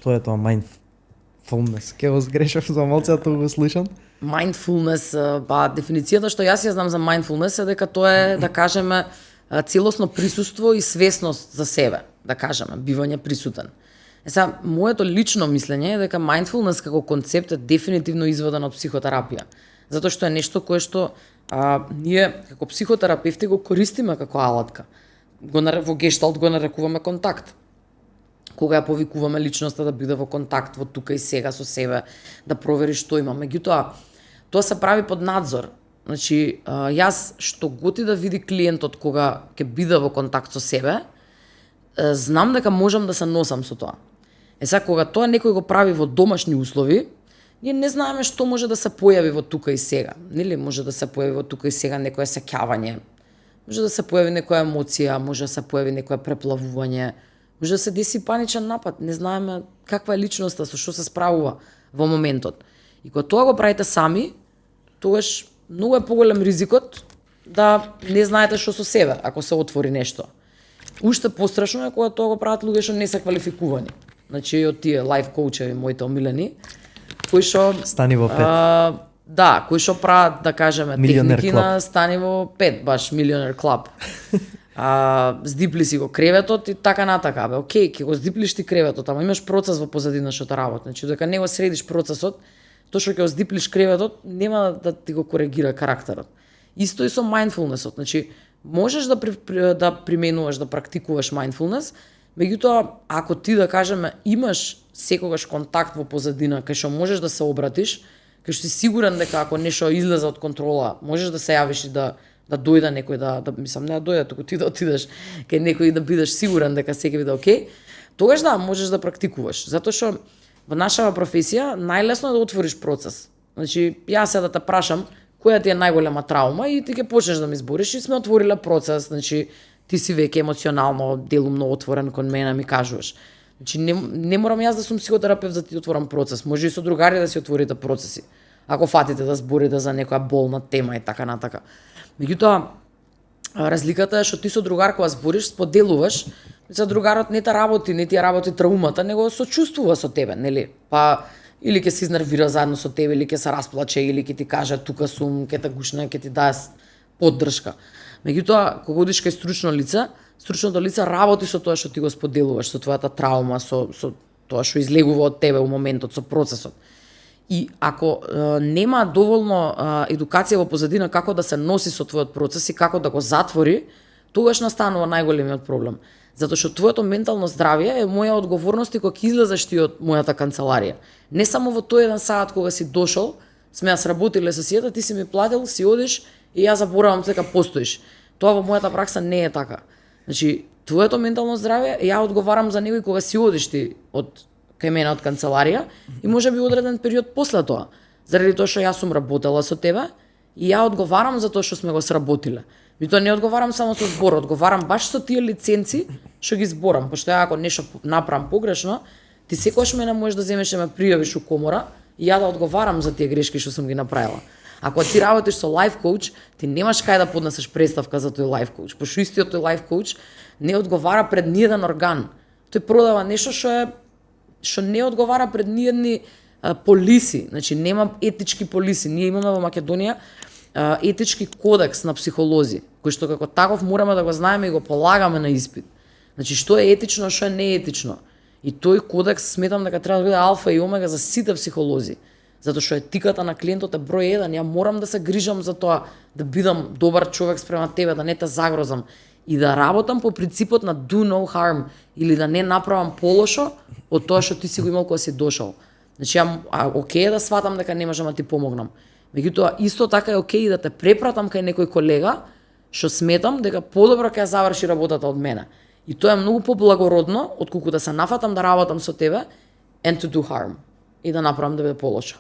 Што е тоа mindfulness? Ке го сгрешав за малце, тоа го слушам. Mindfulness, дефиницијата што јас ја знам за mindfulness е дека тоа е, да кажеме, целосно присуство и свесност за себе, да кажеме, бивање присутен. Моето лично мислење е дека mindfulness како концепт е дефинитивно изваден од психотерапија. Затоа што е нешто кое што ние како психотерапевти го користиме како алатка. Во гешталт го нарекуваме контакт. Кога ја повикуваме личноста да биде во контакт во тука и сега со себе, да провери што има. Меѓутоа, тоа се прави под надзор. Значи, јас што готи да види клиентот кога ќе биде во контакт со себе, знам дека можам да се носам со тоа. Кога тоа некој го прави во домашни услови, ние не знаеме што може да се појави во тука и сега. Нели може да се појави во тука и сега некое сеќавање, може да се појави некоја емоција, може да се појави некое преплавување, може да се деси паничен напад, не знаеме каква е личноста, со што се справува во моментот. И кога тоа го правите сами, тогаш многу е поголем ризикот да не знаете што со себе, ако се отвори нешто. Уште пострашно е кога тоа го прават луѓе што не се квалификувани. Значи, од тие лайф коучеви, моите омилени, кои што Стани во 5. Да, кои што прават, да кажеме, Милионер техники клуб. на Стани во 5, баш Милионер клуб. Здипли си го креветот и така натака. Океј, ќе го здиплиш ти креветот, ама имаш процес во позадина што те работи. Значи, дека не го средиш процесот, тоа што ќе го здиплиш креветот, нема да ти го коригира карактерот. Исто и со mindfulnessот. Значи, можеш да применуваш, да практикуваш mindfulness, меѓутоа, ако ти, да кажеме, имаш секогаш контакт во позадина, кај што можеш да се обратиш, кај што си сигурен дека ако нешто излезе од контрола, можеш да се јавиш и да дојде некој, мислам, не да дојде, туку ти да отидеш кај некој и да бидеш сигурен дека се ќе биде окей, тогаш да, можеш да практикуваш. Затоа што во нашава професија најлесно е да отвориш процес. Значи, јас сега да те прашам која ти е најголема траума и ти ќе почнеш да ми збориш и сме отвориле процес, значи ти си веќе емоционално делумно отворен кон мене, ми кажуваш. Значи не морам јас да сум психотерапевт за да ти отворам процес, може и со другари да си отворите процеси. Ако фатите да зборите за некоја болна тема и така натака. Меѓутоа, разликата е што ти со другар кога збориш, споделуваш, за другарот не те работи, не ти ја работи траумата, него сочувствува со тебе, нели? Па или ќе се изнервира заедно со тебе, или ќе се расплаче, или ќе ти каже тука сум, ќе те гушне, ќе ти даде поддршка. Меѓутоа, кога одиш кај стручното лице работи со тоа што ти го споделуваш, со твојата траума, со тоа што излегува од тебе во моментот, со процесот. И ако нема доволно едукација во позадина како да се носи со твојот процес и како да го затвори, тогаш настанува најголемиот проблем. Затоа што твоето ментално здравје е моја одговорност и кога ќе излезеш ти од мојата канцеларија. Не само во тој еден саат кога си дошол, сме ја сработиле сесијата, ти си ми платил, си одиш и ја заборавам дека постоиш. Тоа во мојата пракса не е така. Значи, твоето ментално здравје, ја одговарам за него и кога си одиш ти од кај мене од канцеларија и може би одреден период после тоа. Заради тоа што јас сум работела со тебе и ја одговарам за тоа што сме го сработиле. И тоа не одговарам само со збор, одговарам баш со тие лиценци што ги зборам, пошто ја ако нешто направам погрешно, ти секогаш мене можеш да земеш да ме пријавиш у комора и ја да одговарам за тие грешки што сум ги направила. Ако ти работиш со лайф коуч, ти немаш кај да поднесеш представка за тој лайф коуч, пошто истиот тој лайф коуч не одговара пред ниеден орган. Тој продава нешто што не одговара пред ниедни полиси, значи нема етички полиси. Ние имаме во Македонија етички кодекс на психолози, кој што како таков мораме да го знаеме и го полагаме на испит. Значи што е етично, што е неетично. И тој кодекс сметам дека треба да биде алфа и омега за сите психолози. Затоа што етиката на клиентот е број 1, ја морам да се грижам за тоа, да бидам добар човек спрема тебе, да не те загрозам и да работам по принципот на do no harm или да не направам полошо од тоа што ти си го имал кога си дошол. Значи окей да сватам дека не можам да ти помогнам. Меѓутоа исто така е окей да те препратам кај некој колега што сметам дека подобро ќе ја заврши работата од мене. И тоа е многу поблагородно отколку да се нафатам да работам со тебе and to do harm и да направам да биде полошо.